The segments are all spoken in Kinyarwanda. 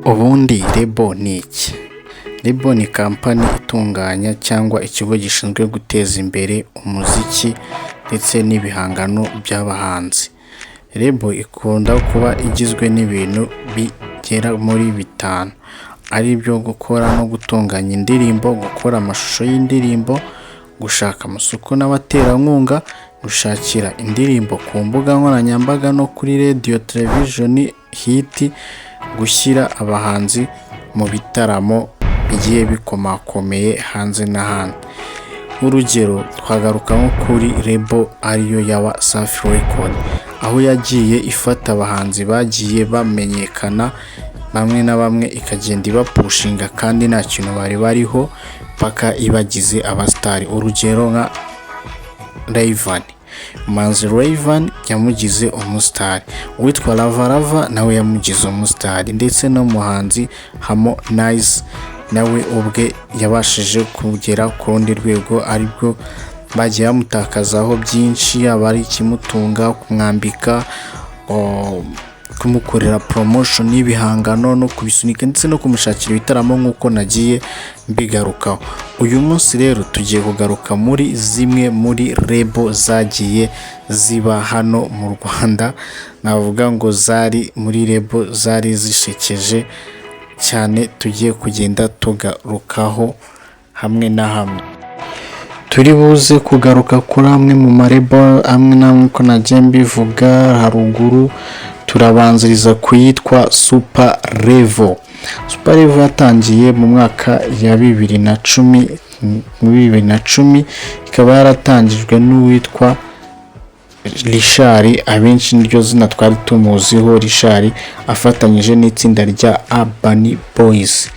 Ubundi label ni iki? Label ni company itunganya cyangwa ikigo gishinzwe guteza imbere umuziki ndetse n'ibihangano by'abahanzi. Label ikunda kuba igizwe n'ibintu bigera muri bitanu, ari byo: gukora no gutunganya indirimbo, gukora amashusho y'indirimbo, gushaka amasoko n'abaterankunga, gushakira indirimbo ku mbuga nkoranyambaga no kuri radiyo, television hit, gushyira abahanzi mu bitaramo bigiye bikomakomeye hanze n'ahandi. Urugero twagaruka nko kuri label ariyo ya Wasafi Record, aho yagiye ifata abahanzi bagiye bamenyekana bamwe na bamwe, ikagenda ibapushinga kandi nta kintu bari bariho, paka ibagize abasitari. Urugero nka Rayvanny, umuhanzi Rayvanny yamugize umusitari, uwitwa Lava Lava nawe yamugize umusitari, ndetse n'umuhanzi Harmonize nawe ubwe yabashije kugera ku rundi rwego, aribwo bagiye bamutakazaho byinshi, yaba ari ikimutunga, kumwambika, kumukorera promotion y'ibihangano no kubisunika, ndetse no kumushakira ibitaramo nk'uko nagiye mbigarukaho. Uyu munsi rero tugiye kugaruka muri zimwe muri label zagiye ziba hano mu Rwanda, navuga ngo zari muri label zari zishekeje cyane, tugiye kugenda tugarukaho hamwe na hamwe. Turi buze kugaruka kuri amwe mu ma label amwe n'amwe uko nagiye mbivuga haruguru. Turabanziriza ku yitwa Super Level. Super Level yatangiye mu mwaka ya 2010, muri 2010, ikaba yaratangijwe n'uwitwa Richard, abenshi niryo zina twari tumuziho, Richard, afatanyije n'itsinda rya Urban Boys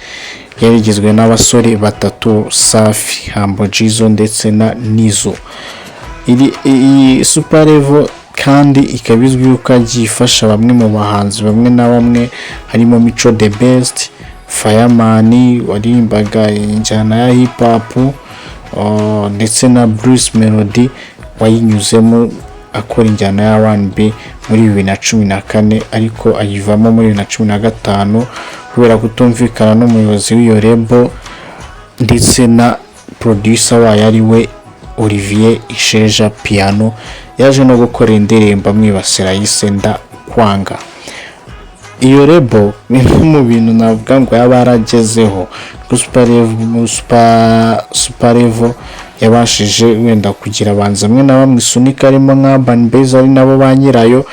ryari rigizwe n'abasore batatu: Safi, Humble Jizzo ndetse na Nizo. Iyi Super Level kandi ikaba izwi yuko yagiye ifasha bamwe mu bahanzi bamwe na bamwe, harimo Mico The Best, Fireman waririmbaga injyana ya hip hop, ndetse na Bruce Melody wayinyuzemo akora injyana ya R&B muri 2014, ariko ayivamo muri 2015 kubera kutumvikana n'umuyobozi w'iyo label ndetse na producer wayo, ari we Olivier Isheja Piano. Yaje no gukora indirimbo amwibasira yise "Ndakwanga". Iyo label ni imwe mu bintu navuga ngo yaba yaragezeho. Super Level yabashije wenda kugira abahanzi bamwe na bamwe isunika, harimo nka Urban Boys ari nabo ba nyirayo,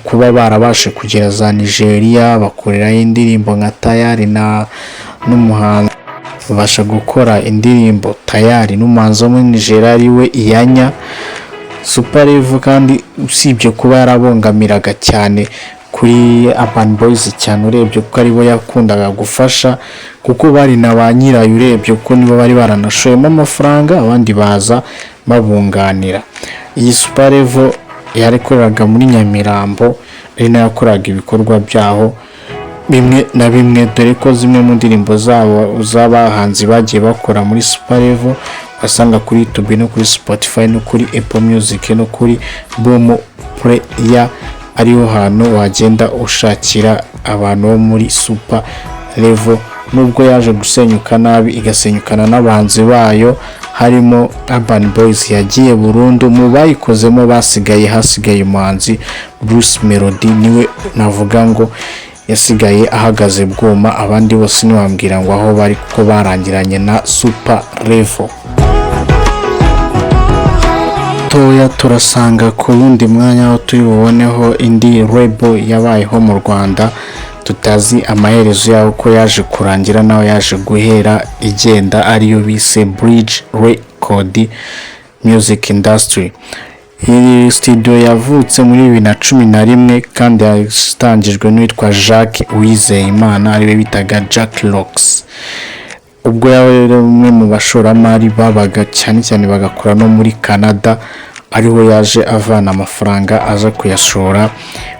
kuba barabashe kugera za Nigeria bakorerayo indirimbo nka Tayari na n'umuhanzi, babasha gukora indirimbo Tayari n'umuhanzi wo muri Nigeria ari we Iyanya. Super Level kandi usibye kuba yarabongamiraga cyane kuri Urban Boys cyane, urebye kuko aribo yakundaga gufasha, kuko bari na ba nyirayo, urebye kuko nibo bari baranashoyemo amafaranga, abandi baza babunganira. Iyi Super Level yarakoreraga muri Nyamirambo, ari nayo yakoraga ibikorwa byaho bimwe na bimwe, dore ko zimwe mu ndirimbo zabo z'abahanzi bagiye bakora muri Super Level wasanga kuri YouTube no kuri Spotify no kuri Apple Music no kuri Boomplay, ariho hantu wagenda ushakira abantu bo muri Super Level. Nubwo yaje gusenyuka nabi, igasenyukana n'abahanzi bayo, harimo Urban Boys yagiye burundu. Mu bayikozemo basigaye, hasigaye umuhanzi Bruce Melody, niwe navuga ngo yasigaye ahagaze bwuma. Abandi bose ntiwambwira ngo aho bari, kuko barangiranye na Super Level. Toya turasanga ku wundi mwanya aho turi buboneho indi label yabayeho mu Rwanda tutazi amaherezo yaho, ko yaje kurangira naho yaje guhera igenda, ariyo bise Bridge Record Music Industry. Iyi studio yavutse muri 2011 kandi yatangijwe n'uwitwa Jacques Uwizeyimana, ariwe bitaga Jack Rocks, ubwo yari umwe mu bashoramari babaga cyane cyane bagakora no muri Canada, ariho yaje avana amafaranga aza kuyashora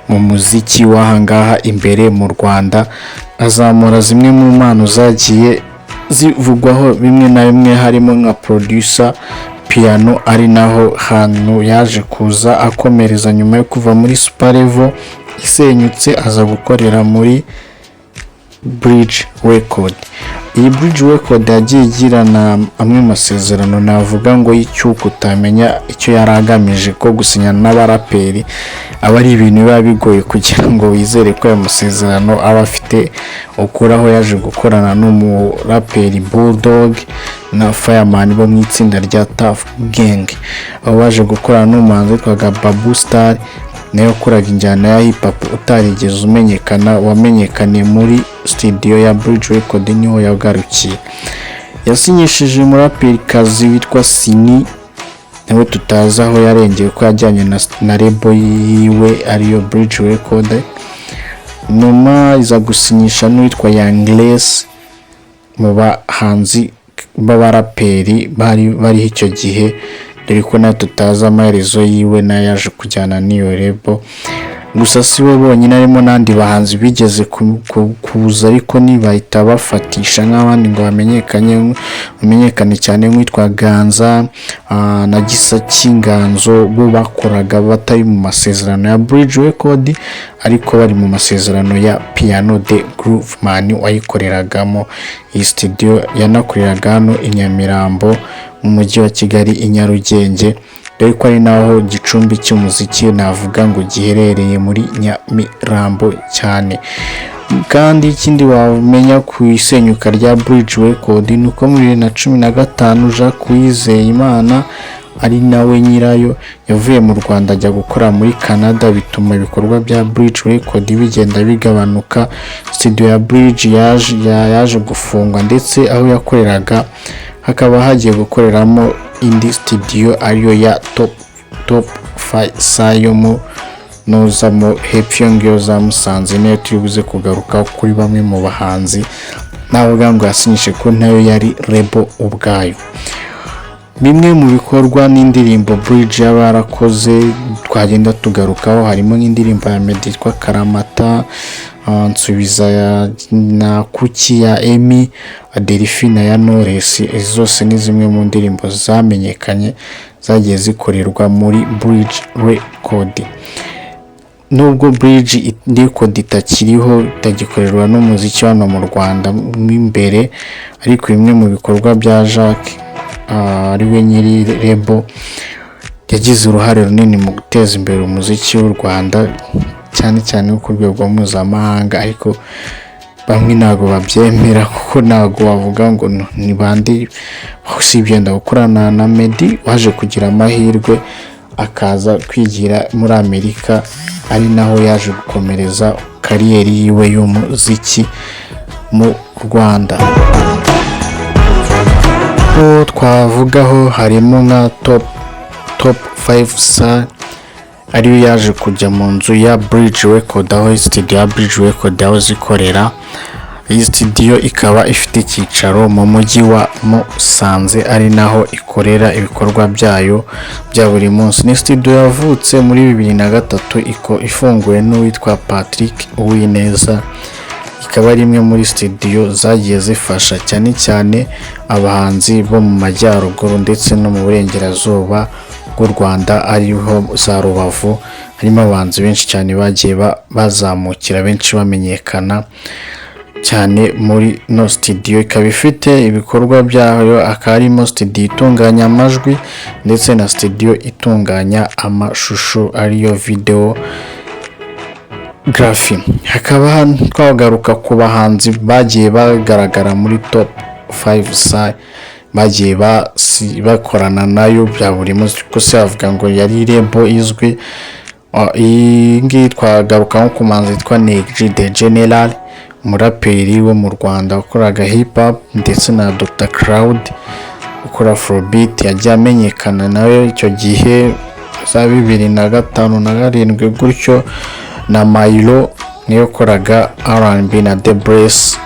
mu muziki w'ahangaha imbere mu Rwanda, azamura zimwe mu mpano zagiye zivugwaho bimwe na bimwe, harimo nka producer Piano, ari naho hantu yaje kuza akomereza nyuma yo kuva muri Super Level isenyutse, aza gukorera muri Bridge Record. Iyi Bridge Record yagiye igirana amwe mu masezerano navuga ngo y'icyuka, utamenya icyo yari agamije, ko gusinyana n'abaraperi aba ari ibintu biba bigoye kugira ngo wizere ko ayo masezerano aba afite ukuraho. Yaje gukorana n'umuraperi Bulldog na Fireman bo mu itsinda rya Tuff Gang, aho baje gukorana n'umuhanzi witwaga Babu Star, nawe wakoraga injyana ya hip hop utarigeze umenyekana, wamenyekaniye muri studio ya Bridge Record, niho yagarukiye. Yasinyishije umuraperikazi witwa Ciney, nawe tutazi aho yarengeye, ko yajyanye na label yiwe ariyo Bridge Record. Nyuma iza gusinyisha n'uwitwa Young Grace mu bahanzi b'abaraperi bari bariho icyo gihe, dore ko nawe tutazi amaherezo yiwe, nayo yaje kujyana n'iyo label. Gusa si we bonyine, harimo n'andi bahanzi bigeze kuza ariko ntibahita bafatisha nk'abandi ngo bamenyekane cyane, nk'uwitwa Ganza na Gisa cy'Inganzo. Bo bakoraga batari mu masezerano ya Bridge Record, ariko bari mu masezerano ya Piano de Grooveman wayikoreragamo iyi studio. Yanakoreraga hano i Nyamirambo, mu mujyi wa Kigali, i Nyarugenge, dore ko ari naho gicumbi cy'umuziki navuga ngo giherereye muri Nyamirambo cyane. Kandi ikindi wamenya ku isenyuka rya Bridge Record ni uko muri 2015 Jacques Uwizeyimana, ari nawe nyirayo, yavuye mu Rwanda ajya gukora muri Canada, bituma ibikorwa bya Bridge Record bigenda bigabanuka. Studio ya Bridge yaje gufungwa, ndetse aho yakoreraga hakaba hagiye gukoreramo indi studio, ariyo ya Top Sa yo mu nuzamo hepfo iyo ngiyo za Musanze, niyo turi buze kugaruka kuri bamwe mu bahanzi navuga ngo yasinyishe, ko nayo yari label ubwayo. Bimwe mu bikorwa n'indirimbo Bridge yaba yarakoze twagenda tugarukaho harimo nk'indirimbo ya Meddy yitwa Karamata, Nsubiza na Kuki ya Emmy, Adelphine ya Knowless. Izi zose ni zimwe mu ndirimbo zamenyekanye zagiye zikorerwa muri Bridge Record. Nubwo Bridge Record itakiriho, itagikorerwa n'umuziki hano mu Rwanda mo imbere, ariko bimwe mu bikorwa bya Jacques, ariwe nyiri label, yagize uruhare runini mu guteza imbere umuziki w'u Rwanda, cyane cyane ku rwego mpuzamahanga. Ariko bamwe ntabwo babyemera, kuko ntabwo wavuga ngo ni bande usibye wenda gukorana na Meddy, waje kugira amahirwe akaza kwigira muri Amerika, ari naho yaje gukomereza career yiwe y'umuziki mu Rwanda. Ko twavugaho harimo nka Top 5 Sa, ariyo yaje kujya mu nzu ya Bridge Record, aho studio ya Bridge Record yahoze ikorera. Iyi studio ikaba ifite icyicaro mu mujyi wa Musanze, ari naho ikorera ibikorwa byayo bya buri munsi. Ni studio yavutse muri 2003, ifunguwe n'uwitwa Patrick Uwineza, ikaba ari imwe muri studio zagiye zifasha cyane cyane abahanzi bo mu majyaruguru ndetse no mu burengerazuba bw'u Rwanda, ariho za Rubavu. Harimo abahanzi benshi cyane bagiye bazamukira, benshi bamenyekana cyane muri no studio. Ikaba ifite ibikorwa byayo, akaba harimo studio itunganya amajwi ndetse na studio itunganya amashusho, ariyo video graphy. Hakaba twagaruka ku bahanzi bagiye bagaragara muri Top 5 Sa bagiye bakorana nayo bya buri munsi, kuko se bavuga ngo yari label izwi. Iyi ngiyi twagaruka nko ku muhanzi witwa Neg The General, umuraperi wo mu Rwanda wakoraga hip hop, ndetse na Dr Cloud ukora afrobeat, yagiye amenyekana nawe icyo gihe za 2005 na 7 gutyo, na Maylo niyo wakoraga R&B, na The Brace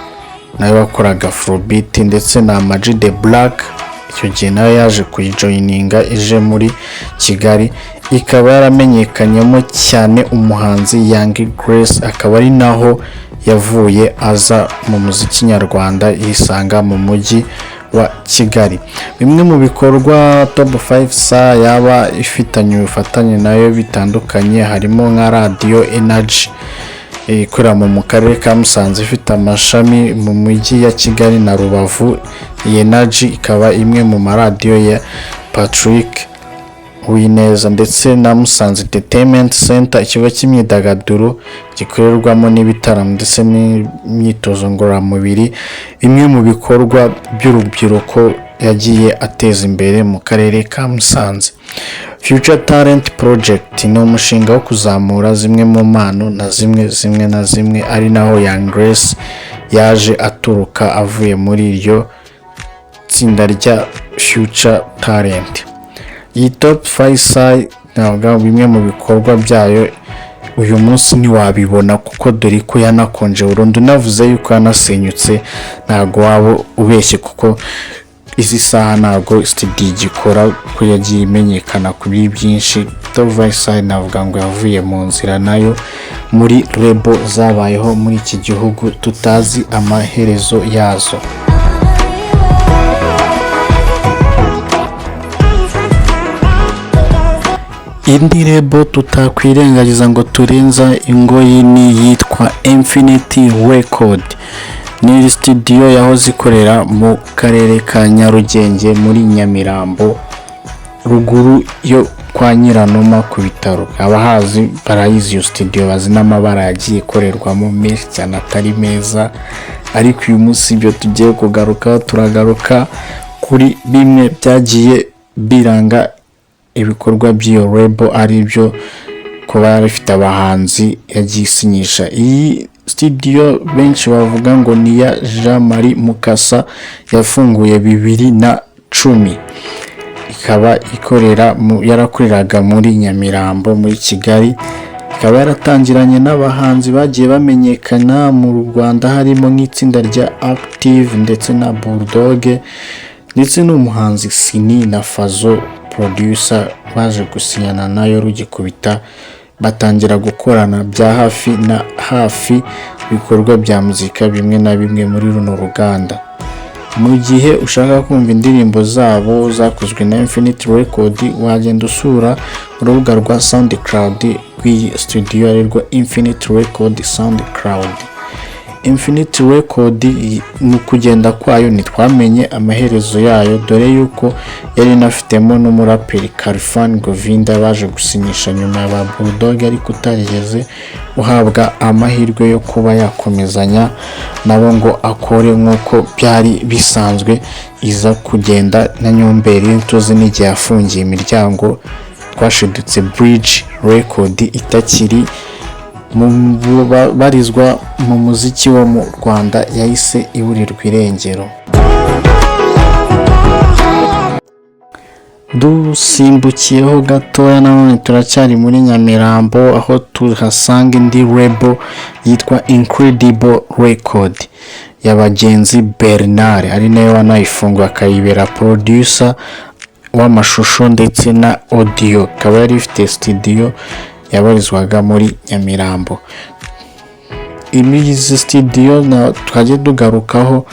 nawe wakoraga afrobeat, ndetse na Ama G The Black icyo gihe nawe yaje kuyijoininga ije muri Kigali. Ikaba yaramenyekanyemo cyane umuhanzi Young Grace, akaba ari naho yavuye aza mu muziki nyarwanda, yisanga mu mujyi wa Kigali. Bimwe mu bikorwa Top 5 Sa yaba ifitanye ubufatanye nayo bitandukanye harimo nka Radiyo Energy. ikorera mu karere ka Musanze, ifite amashami mu mujyi ya Kigali na Rubavu. Iyi Energy ikaba imwe mu maradiyo ya Patrick Uwineza, ndetse na Musanze Entertainment Center, ikigo cy'imyidagaduro gikorerwamo n'ibitaramo ndetse n'imyitozo ngororamubiri, bimwe mu bikorwa by'urubyiruko yagiye ateza imbere mu karere ka Musanze. Future Talent Project ni umushinga wo kuzamura zimwe mu mpano na zimwe zimwe na zimwe, ari naho Young Grace yaje aturuka, avuye muri iryo tsinda rya Future Talent. Iyi Top Faisal, ntabwo bimwe mu bikorwa byayo uyu munsi ntiwabibona, kuko dore ko yanakonje burundu. Unavuze yuko yanasenyutse ntabwo waba ubeshye, kuko izi saha ntabwo studio igikora, ko yagiye imenyekana kuri byinshi. Top Faisal navuga ngo yavuye mu nzira nayo muri label zabayeho muri iki gihugu tutazi amaherezo yazo. Indi label tutakwirengagiza ngo turenza ingoyi ni yitwa Infinity Record. Ni studio yahoze ikorera mu karere ka Nyarugenge, muri Nyamirambo, ruguru yo kwa Nyiranuma ku bitaro. Abahazi barayizi iyo studio, bazi n'amabara yagiye ikorerwamo menshi cyane atari meza. Ariko uyu munsi ibyo tugiye kugaruka, turagaruka kuri bimwe byagiye biranga ibikorwa by'iyo label, ari byo kuba yari ifite abahanzi yagiye isinyisha. Iyi studio benshi bavuga ngo ni iya Jean Marie Mukasa, yafunguye 2010, ikaba ikorera yarakoreraga muri Nyamirambo muri Kigali, ikaba yaratangiranye n'abahanzi bagiye bamenyekana mu Rwanda, harimo nk'itsinda rya Active ndetse na Bulldog, ndetse n'umuhanzi Sini na Fazo producer. Baje gusinyana nayo rugikubita, batangira gukorana bya hafi na hafi ibikorwa bya muzika bimwe na bimwe muri runo ruganda. Mu gihe ushaka kumva indirimbo zabo zakozwe na Infinity Record, wagenda usura urubuga rwa SoundCloud rw'iyi studio, arirwo Infinity Record SoundCloud. Infinity Record mu kugenda kwayo ntitwamenye amaherezo yayo, dore yuko yari inafitemo n'umuraperi Khalfan Govinda baje gusinyisha nyuma ya ba Bulldog, ariko utarigeze uhabwa amahirwe yo kuba yakomezanya nabo ngo akore nk'uko byari bisanzwe. Iza kugenda na Nyomberi, tuzi n'igihe yafungiye imiryango, twashidutse Bridge Record itakiri mu barizwa mu muziki wo mu Rwanda, yahise iburirwa irengero. Dusimbukiyeho gatoya nanone turacyari muri Nyamirambo, aho tuhasanga indi label yitwa Incredible Record ya Bagenzi Bernard, ari nawe wanayifunguye akayibera producer w'amashusho ndetse na audio. Ikaba yari ifite studio yabarizwaga muri Nyamirambo. Izi studio twajya tugarukaho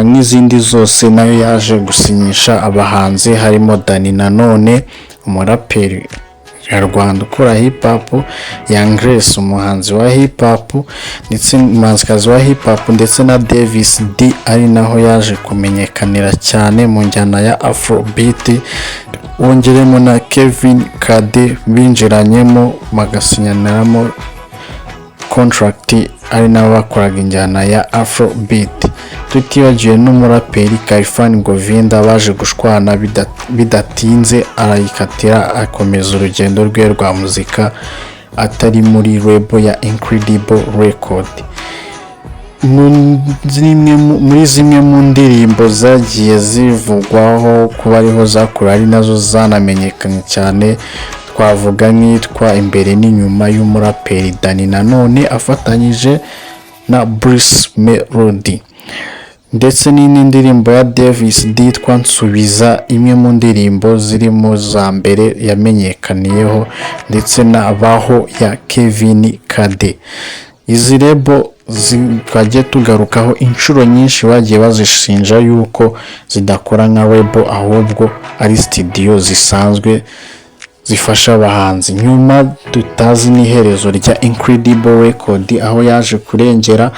n'izindi zose, nayo yaje gusinyisha abahanzi harimo Dani Nanone, umuraperi nyarwanda ukora hip hop, Young Grace, umuhanzi wa hip hop ndetse umuhanzikazi wa hip hop, ndetse na Davis D, ari naho yaje kumenyekanira cyane mu njyana ya Afrobeat. Wongeremo na Kevin Kade binjiranyemo bagasinyaniramo contract, ari nabo bakoraga injyana ya Afrobeat, tutibagiwe n'umuraperi Khalfan Govinda baje gushwana bidatinze arayikatira, akomeza urugendo rwe rwa muzika atari muri label ya Incredible Record. Muri zimwe mu ndirimbo zagiye zivugwaho kuba ariho zakorewe, ari nazo zanamenyekanye cyane, twavuga nk'iyitwa Imbere n'Inyuma y'umuraperi Dani Nanone afatanyije na Bruce Melody, ndetse n'indi ndirimbo ya Davis D yitwa Nsubiza, imwe mu ndirimbo ziri mu za mbere yamenyekaniyeho, ndetse na Baho ya Kevin Kade. Izi label twagiye tugarukaho inshuro nyinshi, bagiye bazishinja yuko zidakora nka label, ahubwo ari studio zisanzwe. zifasha abahanzi. Nyuma tutazi n'iherezo rya Incredible Record aho yaje kurengera,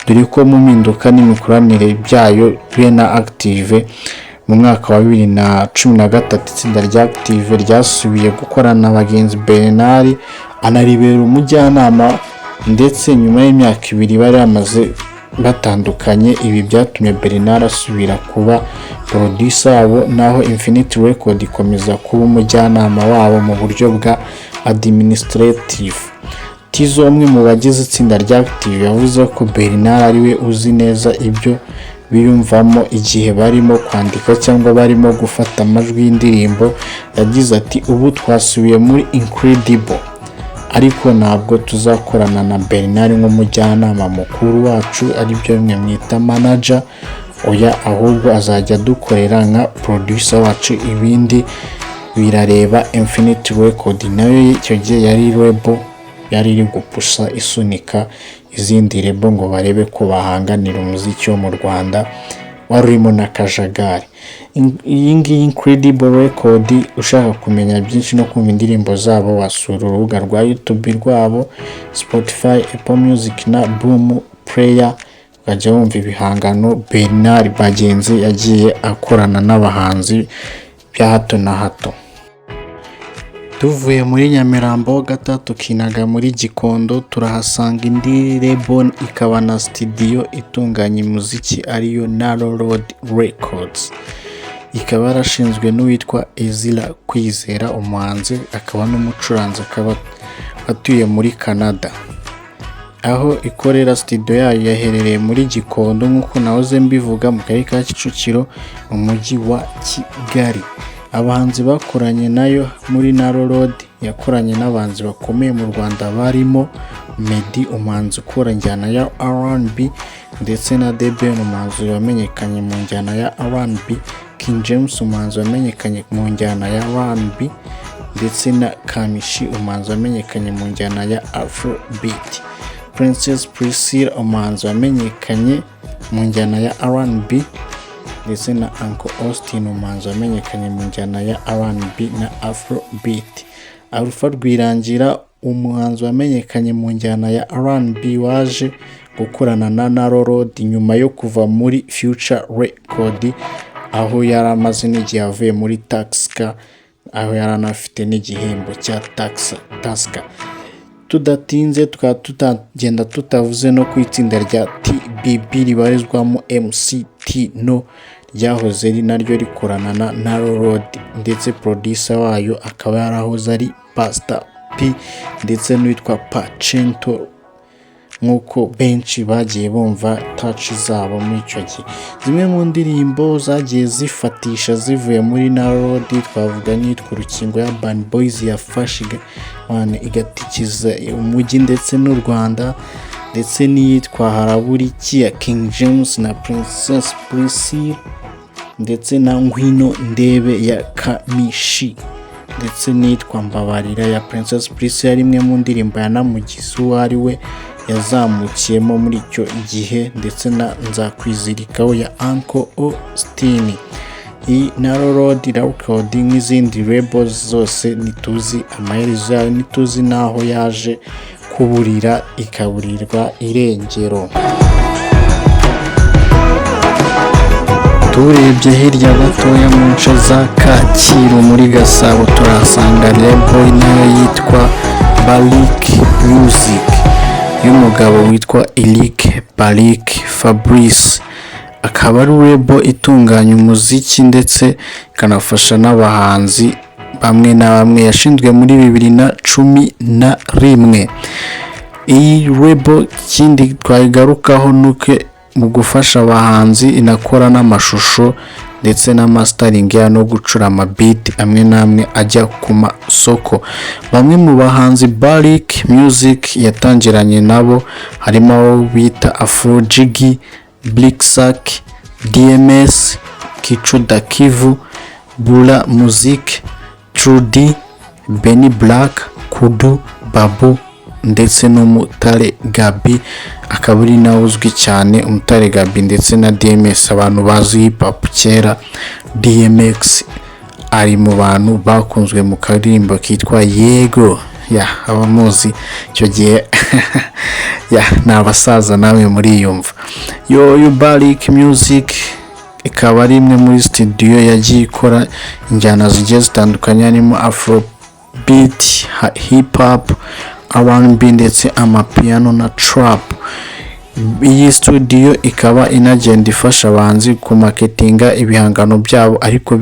dore ko mu mpinduka n'imikoranire byayo be na Active mu mwaka wa 2013, itsinda rya Active ryasubiye gukorana na Bagenzi Bernard, anaribera umujyanama, ndetse nyuma y'imyaka 2 bari bamaze batandukanye, ibi byatumye Bernard asubira kuba producer wabo, naho Infinity Record ikomeza kuba umujyanama wabo mu buryo bwa administrative. Tizo, umwe mu bagize itsinda rya Active, yavuze ko Bernard ariwe uzi neza ibyo biyumvamo igihe barimo kwandika cyangwa barimo gufata amajwi y'indirimbo. Yagize ati: "Ubu twasubiye muri Incredible, ariko ntabwo tuzakorana na Bernard nk'umujyanama mukuru wacu, aribyo bimwe mwita manager. Oya, ahubwo azajya adukorera nka producer wacu, ibindi birareba Infinity Record." Nayo icyo gihe yari label yari iri gupusha, isunika izindi label ngo barebe ko bahanganira umuziki wo mu Rwanda wari urimo n'akajagari. Iyi ngiyi Incredible Record, ushaka kumenya byinshi no kumva indirimbo zabo, wasura urubuga rwa YouTube rwabo, Spotify, Apple Music na Boom Player, ukajya wumva ibihangano Bernard Bagenzi yagiye akorana n'abahanzi bya hato na hato. Tuvuye muri Nyamirambo gato tukinaga muri Gikondo, turahasanga indi label ikaba na studio itunganya umuziki, ariyo Narrow Road Records, ikaba yarashinzwe n'uwitwa Ezra Kwizera, umuhanzi akaba n'umucuranzi, akaba atuye muri Canada. Aho ikorera studio yayo yaherereye muri Gikondo, nk'uko nahoze mbivuga, mu karere ka Kicukiro, mu mujyi wa Kigali. Abahanzi bakoranye nayo muri Narrow Road, yakoranye n'abahanzi bakomeye mu Rwanda barimo Meddy, umuhanzi ukora injyana ya R&B, ndetse na The Ben, umuhanzi wamenyekanye mu njyana ya R&B, King James, umuhanzi wamenyekanye mu njyana ya R&B, ndetse na Kamichi, umuhanzi wamenyekanye mu njyana ya Afrobeat, Princess Priscilla, umuhanzi wamenyekanye mu njyana ya R&B, ndetse na Uncle Austin, umuhanzi wamenyekanye mu njyana ya R&B na Afrobeat, Alpha Rwirangira, umuhanzi wamenyekanye mu njyana ya R&B, waje gukorana na Narrow Road nyuma yo kuva muri Future Record, aho yari amaze n'igihe avuye muri Tusker, aho yari anafite n'igihembo cya Tusker. Tudatinze tukaba tutagenda tutavuze no ku itsinda rya TBB ribarizwamo MC Tino, ryahoze ari naryo rikorana na Narrow Road, ndetse producer wayo akaba yarahoze ari Pastor P ndetse n'uwitwa Pacento, nk'uko benshi bagiye bumva touch zabo muri icyo gihe. Zimwe mu ndirimbo zagiye zifatisha zivuye muri Narrow Road, twavuga nk'iyitwa Urukingo ya Urban Boys, yafashe igatikiza umujyi ndetse n'u Rwanda, ndetse n'iyitwa Haraburiki ya King James na Princess Priscilla, ndetse na Ngwino Ndebe ya Kamichi, ndetse n'iyitwa Mbabarira ya Princess Priscilla, ari imwe mu ndirimbo yanamugize uwo ari we, yazamukiyemo muri icyo gihe, ndetse na Nzakwizirikaho ya Uncle Austin. Iyi Narrow Road Record nk'izindi labels zose, ntituzi amaherezo yayo, ntituzi n'aho yaje kuburira, ikaburirwa irengero. Turebye hirya gatoya mu nce za Kacyiru muri Gasabo, turahasanga label nayo yitwa Balik Music y'umugabo witwa Eric Balik Fabrice, akaba ari label itunganya umuziki ndetse ikanafasha n'abahanzi bamwe na bamwe. Yashinzwe muri 2011. Iyi label, ikindi twayigarukaho ni uko mu gufasha abahanzi inakora n'amashusho ndetse na mastering no gucura amabeat amwe n'amwe ajya ku masoko. Bamwe mu bahanzi Balik Music yatangiranye nabo harimo abo bita Afro Jiggy, Blicksack, DMS, Kico Dakivu, Bula Music, Trudy, Benny Black, Kudu, Babu, ndetse n'Umutare Gabi, akaba ari nawe uzwi cyane, Umutare Gabi, ndetse na DMS, abantu bazi hip hop kera, DMX. Ari mu bantu bakunzwe mu karirimbo kitwa Yego. Ya, abamuzi icyo gihe, ya, ni abasaza namwe muriyumva. Yo Barrick Music ikaba ari imwe muri studio yagiye ikora injyana zigiye zitandukanye, harimo afrobeat, hip hop, R&B ndetse amapiano na trap. Iyi studio ikaba inagenda ifasha abahanzi kumarketinga ibihangano byabo, ariko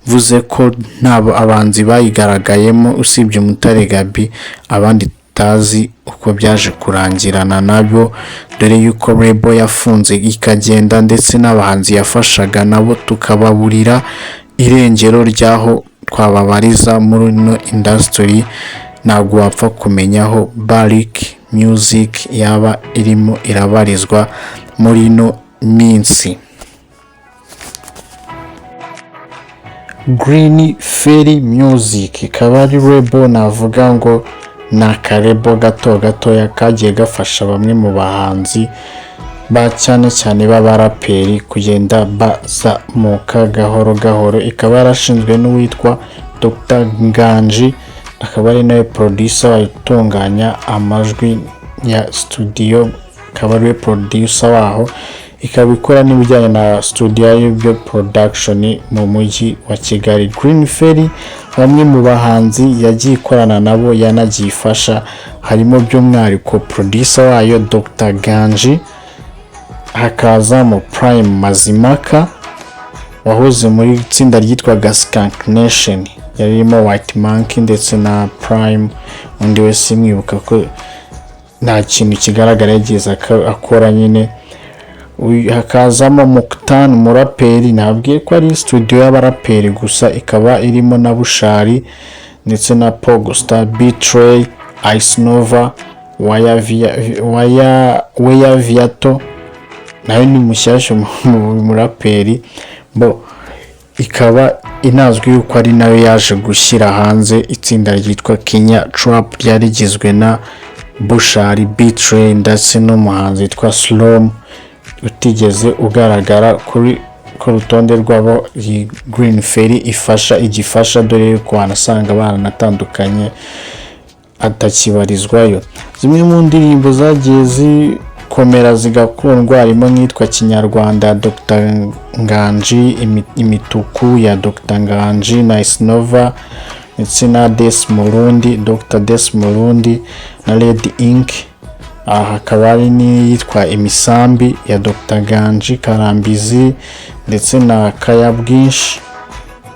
bivuze ko ntabwo abahanzi bayigaragayemo usibye Mutare Gaby, abandi tutazi uko byaje kurangirana nabyo, dore yuko label yafunze ikagenda, ndetse n'abahanzi yafashaga nabo tukababurira irengero ry'aho twababariza muri ino industry. Ntabwo wapfa kumenya aho Barrick Music yaba irimo irabarizwa muri ino minsi. Green Ferry Music ikaba ari label, navuga ngo ni akalabel gato gatoya kagiye gafasha bamwe mu bahanzi ba cyane cyane b'abaraperi kugenda bazamuka gahoro gahoro. Ikaba yarashinzwe n'uwitwa Dr Nganji, akaba ari nawe producer utunganya amajwi ya studio, akaba ariwe producer waho. Ikaba ikora n'ibijyanye na studio, aribyo production, mu mujyi wa Kigali. Green Ferry, bamwe mu bahanzi yagiye ikorana nabo, yanagiye ifasha, harimo by'umwihariko producer wayo Dr Ganji, hakazamo Prime Mazimaka wahoze muri itsinda ryitwaga Skank Nation, yarimo White Monkey ndetse na Prime, undi wese mwibuka ko nta kintu kigaragara yigeze akora nyine. Hakazamo Muktan, umuraperi. Nabwiye ko ari studio y'abaraperi gusa, ikaba irimo na Bushali ndetse na Pogostar, B-Threy, Ice Nova, Weya Viato, nawe ni mushyashya mu muraperi bo. Ikaba inazwi yuko ari nayo yaje gushyira hanze itsinda ryitwa Kenya Trap, ryari rigizwe na Bushali, B-Threy ndetse n'umuhanzi witwa Slom utigeze ugaragara kuri ku rutonde rw'abo iyi Green Ferry ifasha igifasha, dore yuko wanasanga baranatandukanye atakibarizwayo. Zimwe mu ndirimbo zagiye zikomera zigakundwa harimo nk'iyitwa Kinyarwanda ya Dr Nganji, Imituku ya Dr Nganji na Ice Nova ndetse na Des Murundi, Dr Des Murundi na Red Ink. Aha hakaba hari n'iyitwa Imisambi ya Dr Ganji, Karambizi ndetse na Kayabwinshi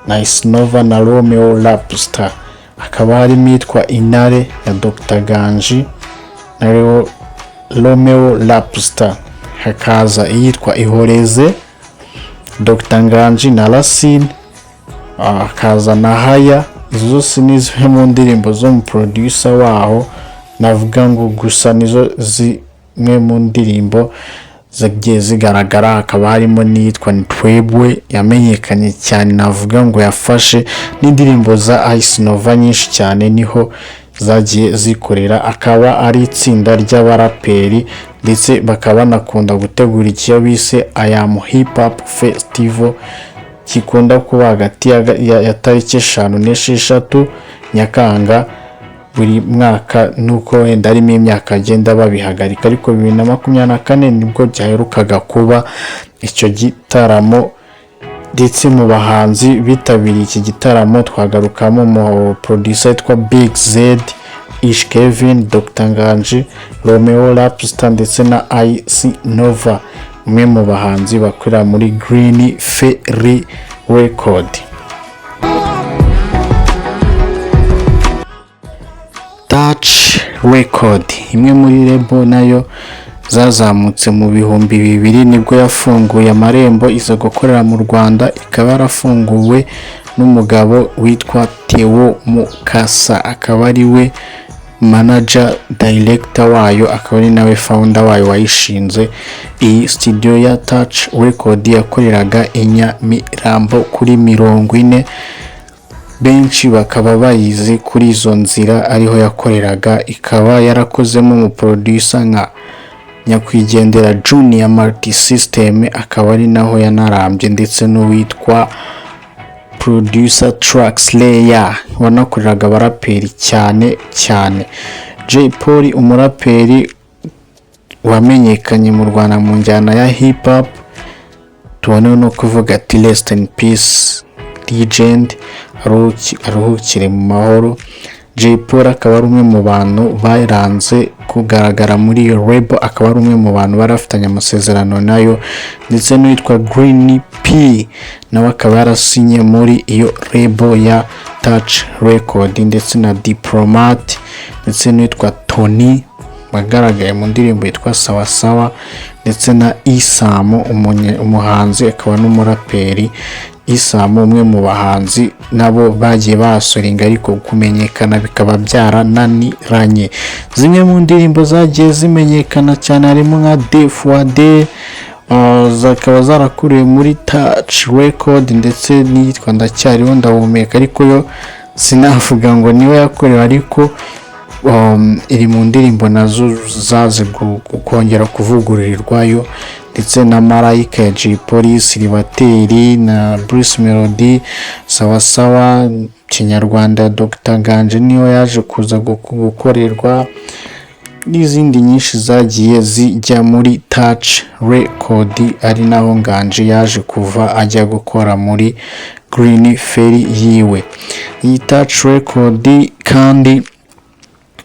na Ice Nova na Romeo Rapstar. Hakaba harimo iyitwa Intare ya Dr Ganji na Romeo Rapstar, hakaza iyitwa Ihoreze, Dr Nganji na Racine, hakaza na Haya. Izo zose ni zimwe mu ndirimbo zo mu producer waho, navuga ngo gusa nizo zimwe mu ndirimbo zagiye zigaragara. Hakaba harimo n'iyitwa Ntwebwe yamenyekanye cyane, navuga ngo yafashe n'indirimbo za Ice Nova nyinshi cyane niho zagiye zikorera. Akaba ari itsinda ry'abaraperi, ndetse bakaba banakunda gutegura icyo bise I Am Hip Hop Festival, gikunda kuba hagati ya tariki 5 n'6 Nyakanga buri mwaka, nuko wenda harimo imyaka agenda babihagarika, ariko 2024 nibwo byaherukaga kuba icyo gitaramo. Ndetse mu bahanzi bitabiriye iki gitaramo twagarukamo mu producer witwa Big Z, Ish Kevin, Dr Nganji, Romeo Rapstar ndetse na Ice Nova, umwe mu bahanzi bakorera muri Green Ferry Record. Touch Record, imwe muri label nayo zazamutse mu 2000, nibwo yafunguye amarembo iza gukorera mu Rwanda, ikaba yarafunguwe n'umugabo witwa Theo Mukasa, akaba ari we manager director wayo, akaba ari nawe founder wayo wayishinze. Iyi studio ya Touch Record yakoreraga i Nyamirambo kuri 40, benshi bakaba bayizi kuri izo nzira ariho yakoreraga. Ikaba yarakozemo umuproducer nka nyakwigendera Junior Multi System, akaba ari naho yanarambye, ndetse n'uwitwa producer Trackslayer, wanakoreraga abaraperi cyane cyane. Jay Polly, umuraperi wamenyekanye mu Rwanda mu njyana ya hip hop, tubone no kuvuga ati "Rest in peace legend", aruhukire mu mahoro. Jay Polly akaba ari umwe mu bantu baranze kugaragara muri iyo label, akaba ari umwe mu bantu bari bafitanye amasezerano nayo, ndetse n'uwitwa Green P nawe akaba yarasinye muri iyo label ya Touch Record, ndetse na Diplomat, ndetse n'uwitwa Tony wagaragaye mu ndirimbo yitwa Sawa Sawa, ndetse na Isamu, umuhanzi akaba n'umuraperi. Isamu, umwe mu bahanzi nabo bagiye basoringa ariko kumenyekana bikaba byarananiranye. Zimwe mu ndirimbo zagiye zimenyekana cyane harimo nka Defuade, zikaba zarakuriwe muri Touch Record, ndetse n'iyitwa Ndacyariho Ndahumeka, ariko yo sinavuga ngo niwe yakorewe, ariko iri mu ndirimbo nazo zaje kongera kuvugururirwayo, ndetse na Marayika ya Jay Polly, Siribateri na Bruce Melody, Sawa Sawa, Kinyarwanda Dr Ganje niyo yaje kuza gukorerwa, n'izindi nyinshi zagiye zijya muri Touch Record, ari naho Nganji yaje kuva ajya gukora muri Green Ferry yiwe. Iyi Touch Record kandi,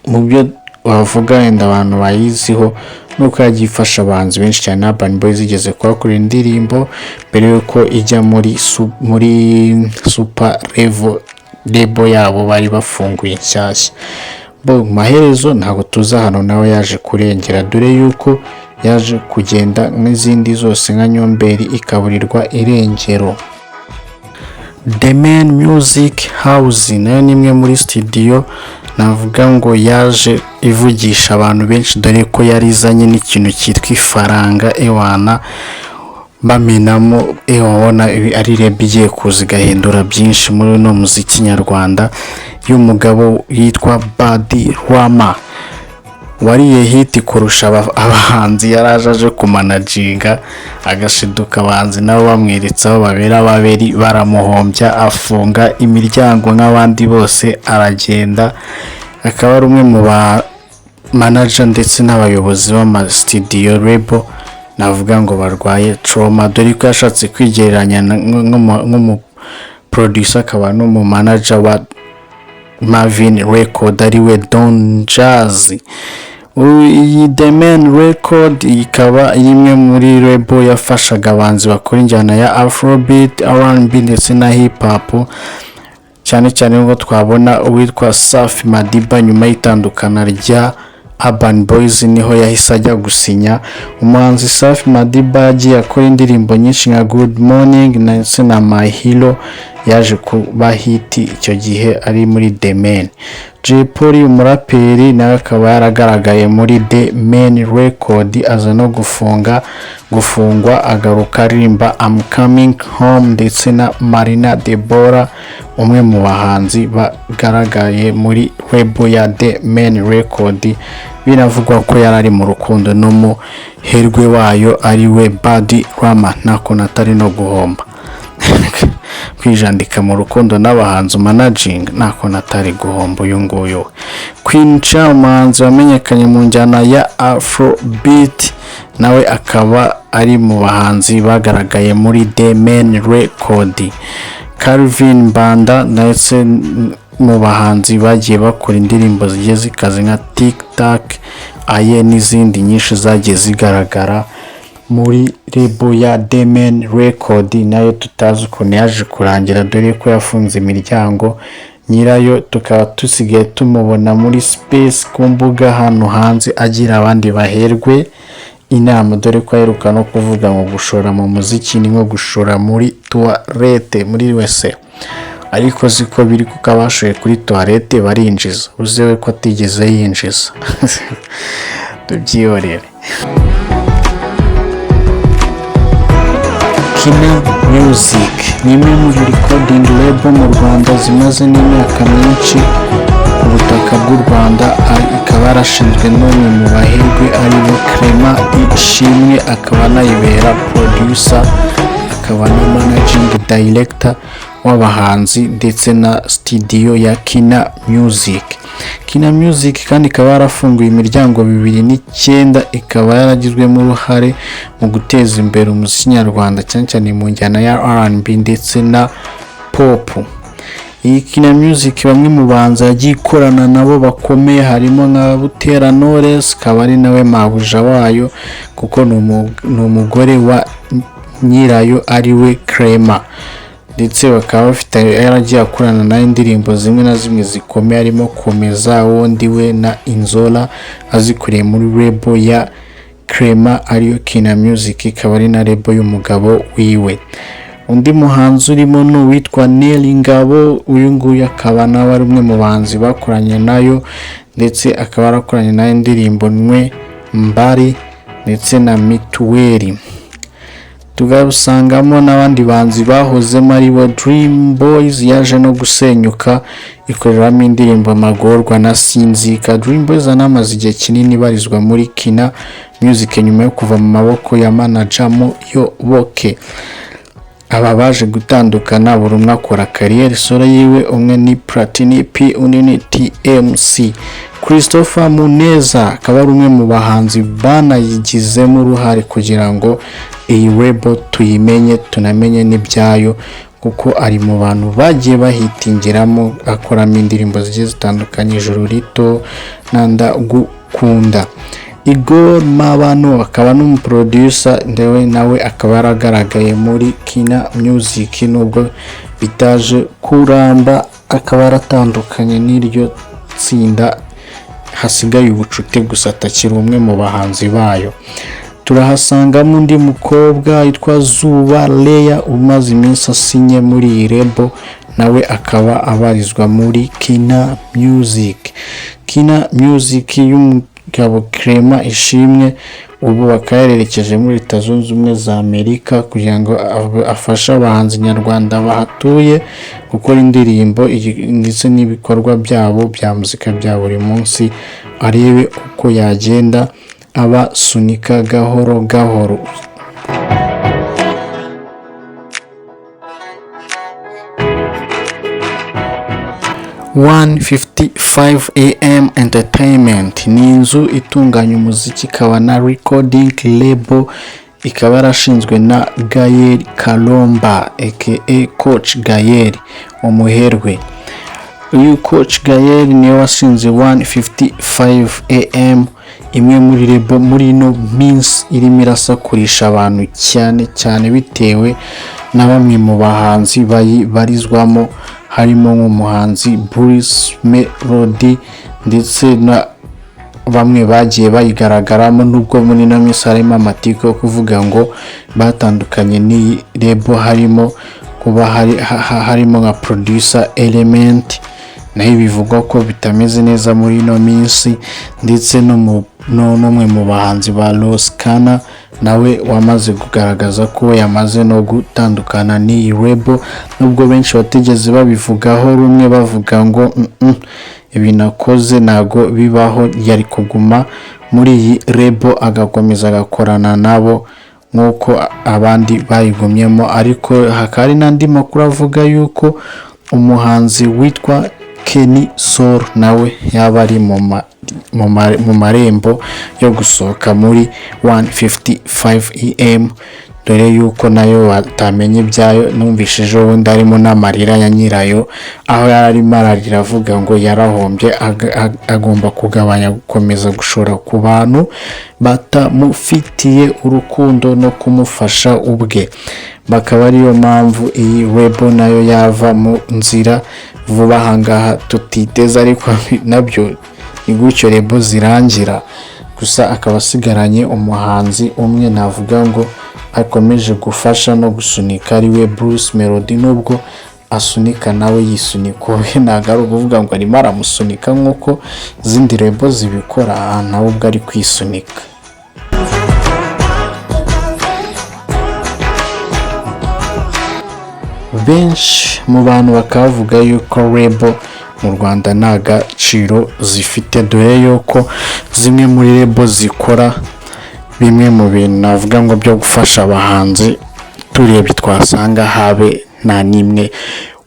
mu byo wavuga wenda abantu bayiziho, nuko yagiye ifasha abahanzi benshi cyane. Urban Boys igeze kuhakorera indirimbo mbere y'uko ijya muri Super Level, label yabo bari bafunguye nshyashya. Bo mu maherezo ntabwo tuzi ahantu nawe yaje kurengera, dore yuko yaje kugenda nk'izindi zose nka Nyomberi, ikaburirwa irengero. The Man Music House nayo ni imwe muri studio navuga ngo yaje ivugisha abantu benshi, dore ko yari izanye n'ikintu cyitwa ifaranga, ewana bamenamo, ewa wabona ari label igiye kuza igahindura byinshi muri uno muziki nyarwanda, y'umugabo yitwa Bad Rama, wariye hit kurusha abahanzi yari aje kumanaginga, agashiduka abahanzi nabo bamweretse aho babera baberi, baramuhombya, afunga imiryango nk'abandi bose aragenda. Akaba ari umwe mu ba manager ndetse n'abayobozi b'amasitidiyo label navuga ngo barwaye trauma, dore ko yashatse kwigereranya nk'umu producer akaba n'umu manager wa Mavin Record, ariwe Don Jazzy. Iyi The Man Record ikaba ari imwe muri label yafashaga abahanzi bakora injyana ya Afrobeat, R&B ndetse na hip hop, cyane cyane ngo twabona uwitwa Safi Madiba. Nyuma y'itandukana rya Urban Boys niho yahise ajya gusinya. Umuhanzi Safi Madiba yagiye akora indirimbo nyinshi nka Good Morning ndetse na My Hero, yaje kuba hit icyo gihe ari muri The Mane. Jay Polly, umuraperi, nawe akaba yaragaragaye muri The Mane Record, aza no gufungwa, agaruka aririmba I'm Coming Home, ndetse na Marina Deborah, umwe mu bahanzi bagaragaye muri label ya The Mane Record, binavugwa ko yari ari mu rukundo n'umuherwe wayo ariwe Bad Rama. Nta kuntu atari no guhomba kwijandika mu rukundo n'abahanzi umanaginga, nta kuntu atari guhomba uyu nguyu we. Queen Cha, umuhanzi wamenyekanye mu njyana ya Afrobeat, nawe akaba ari mu bahanzi bagaragaye muri The Mane Record. Calvin Mbanda, ndetse mu bahanzi bagiye bakora indirimbo zigiye zikaze nka Tik Tak Aye n'izindi nyinshi zagiye zigaragara muri label ya The Mane Record, nayo tutazi ukuntu yaje kurangira, dore ko yafunze imiryango. Nyirayo tukaba dusigaye tumubona muri space ku mbuga hano hanze agira abandi baherwe inama, dore ko aheruka no kuvuga ngo gushora mu muziki ni nko gushora muri toilette, muri WC, ariko siko biri, kuko abashoye kuri toilette barinjiza, uzewe ko atigeze yinjiza, tubyihorere. Kina Music ni imwe muri recording label mu Rwanda zimaze n'imyaka myinshi ku butaka bw'u Rwanda, ikaba yarashinzwe n'umwe mu baherwe aribo Clement Ishimwe, akaba anayibera producer, akaba na managing director. w'abahanzi ndetse na studio ya Kina Music. Kina Music kandi ikaba yarafunguye imiryango 2009, ikaba yaragizwemo uruhare mu guteza imbere umuziki nyarwanda, cyane cyane mu njyana ya R&B ndetse na pop. Iyi Kina Music, bamwe mu bahanzi yagiye ikorana nabo bakomeye harimo nka Butera Knowless, akaba ari nawe mabuja wayo kuko ni umugore wa nyirayo, ari we Clement, ndetse bakaba bafite yaragiye akorana nawe indirimbo zimwe na zimwe zikomeye, harimo Komeza, Wundi we na Inzola, azikoreye muri label ya Clement, ariyo Kina Music, ikaba ari na label y'umugabo wiwe. Undi muhanzi urimo ni uwitwa Nel Ngabo. Uyu nguyu akaba nawe ari umwe mu bahanzi bakoranye nayo, ndetse akaba yarakoranye nayo indirimbo Nwe Mbari ndetse na Mituweli. Tugasangamo n'abandi bahanzi bahozemo, aribo Dream Boys, yaje no gusenyuka, ikoreramo indirimbo Magorwa na Sinzika. Dream Boys anamaze igihe kinini ibarizwa muri Kina Music nyuma yo kuva mu maboko ya manager Muyoboke. Aba baje gutandukana, buri umwe akora carrière solo yiwe. Umwe ni Platini P, undi ni TMC. Christopher Muneza akaba ari umwe mu bahanzi banayigizemo uruhare kugira ngo iyi label tuyimenye, tunamenye n'ibyayo, kuko ari mu bantu bagiye bahitingiramo, akoramo indirimbo zigiye zitandukanye, Ijoro Rito na Ndagukunda. Igor Mabano akaba n'umuproducer, ndewe nawe akaba yaragaragaye muri Kina Music, nubwo bitaje kuramba, akaba yaratandukanye n'iryo tsinda, hasigaye ubucuti gusa, atakiri umwe mu bahanzi bayo. Turahasangamo undi mukobwa witwa Zuba Leya, umaze iminsi asinye muri iyi label, nawe akaba abarizwa muri Kina Music. Kina Music y'umugabo Clement Ishimwe, ubu bakaba yarerekeje muri Leta Zunze Ubumwe za Amerika kugira ngo afashe abahanzi nyarwanda bahatuye gukora indirimbo ndetse n'ibikorwa byabo bya muzika bya buri munsi, arebe uko yagenda abasunika gahoro gahoro. 1:55 AM Entertainment ni inzu itunganya umuziki, ikaba na recording label, ikaba yarashinzwe na Gael Kalomba aka Coach Gael, umuherwe. Uyu Coach Gael niwe washinze 1:55 AM, imwe muri label muri ino minsi irimo irasakurisha abantu cyane cyane, bitewe na bamwe mu bahanzi bayibarizwamo, harimo nk'umuhanzi Bruce Melody ndetse na bamwe bagiye bayigaragaramo, nubwo muri ino minsi harimo amatiku yo kuvuga ngo batandukanye n'iyi label, harimo kuba harimo nka producer Element, nayo bivugwa ko bitameze neza muri ino minsi, ndetse n'umwe mu bahanzi ba Ross Kana, nawe wamaze kugaragaza ko yamaze no gutandukana n'iyi label, nubwo benshi batigeze babivugaho rumwe, bavuga ngo "Ibi nakoze ntago bibaho, yari kuguma muri iyi label agakomeza agakorana nabo nk'uko abandi bayigumyemo." Ariko hakaba hari n'andi makuru avuga yuko umuhanzi witwa Kenny Sol nawe yaba ari mu marembo yo gusohoka muri 1:55 AM, dore yuko nayo batamenya ibyayo. Numvise ejo bundi harimo n'amarira ya nyirayo, aho yari arimo ararira avuga ngo yarahombye, agomba kugabanya gukomeza gushora ku bantu batamufitiye urukundo no kumufasha ubwe, bakaba ariyo mpamvu iyi label nayo yava mu nzira vuba ahangaha tutiteze, ariko nabyo ni gutyo label zirangira. Gusa akaba asigaranye umuhanzi umwe navuga ngo akomeje gufasha no gusunika, ariwe Bruce Melody, nubwo asunika nawe yisunika we, ntabwo ari ukuvuga ngo arimo aramusunika nk'uko izindi label zibikora, aha nawe ubwo ari kwisunika. Benshi mu bantu bakaba bavuga yuko label mu Rwanda nta gaciro zifite, dore yuko zimwe muri label zikora bimwe mu bintu navuga ngo byo gufasha abahanzi, turebye twasanga habe Nta n'imwe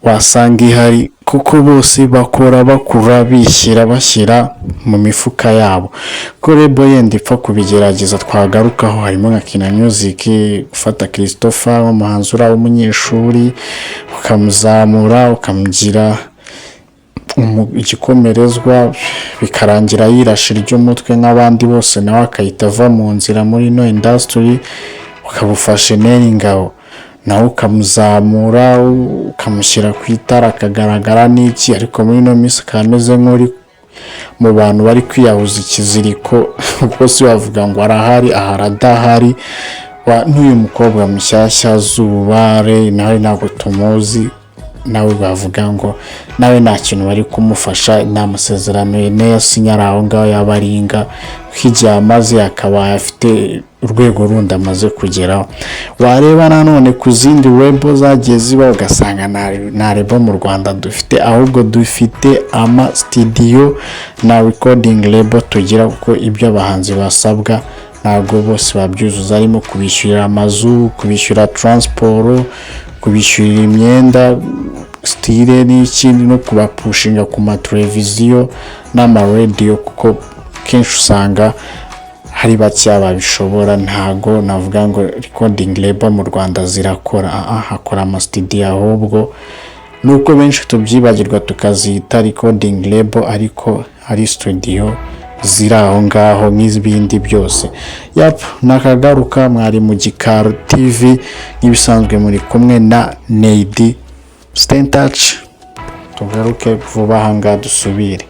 wasanga ihari, kuko bose bakora bakura bishyira bashyira mu mifuka yabo. Ko label yenda ipfa kubigerageza twagarukaho harimo nka Kina Music, gufata Christopher, umuhanzi uriya w'umunyeshuri, ukamuzamura, ukamugira igikomerezwa, bikarangira yirashe iry'umutwe nk'abandi bose, nawe akahita ava mu nzira muri ino industry. Ukabufashe Nel Ngabo, nawe ukamuzamura, ukamushyira ku itara, akagaragara n'iki, ariko muri ino minsi akaba ameze nk'uri mu bantu bari kwiyahuza ikiziriko, kuko si wavuga ngo arahari, ahari adahari. N'uyu mukobwa mushyashya Zuba Ray, nawe ntabwo tumuzi, nawe bavuga ngo nawe nta kintu bari kumufasha, nta masezerano yasinye ari aho ngaho yaba aringa, kuko igihe amaze akaba afite urwego rundi amaze kugeraho. Wareba nanone ku zindi label zagiye ziba, ugasanga nta label mu Rwanda dufite, ahubwo dufite ama studio na recording label tugira, kuko ibyo abahanzi basabwa ntabwo bose babyuzuza, harimo kubishyurira amazu, kubishyura transport, kubishyurira imyenda, style n'ikindi, no kubapushinga ku mateleviziyo n'amaradiyo, kuko kenshi usanga hari bakeya babishobora. Ntago navuga ngo recording label mu Rwanda zirakora, hakora amasitidiyo, ahubwo nuko benshi tubyibagirwa tukazita recording label, ariko ari studio ziri aho ngaho nk'ibindi byose. Yap, nakagaruka. Mwari mu Gikaro TV nk'ibisanzwe, muri kumwe na Neidi. Stay in touch, tugaruke vuba aha ngaha dusubire.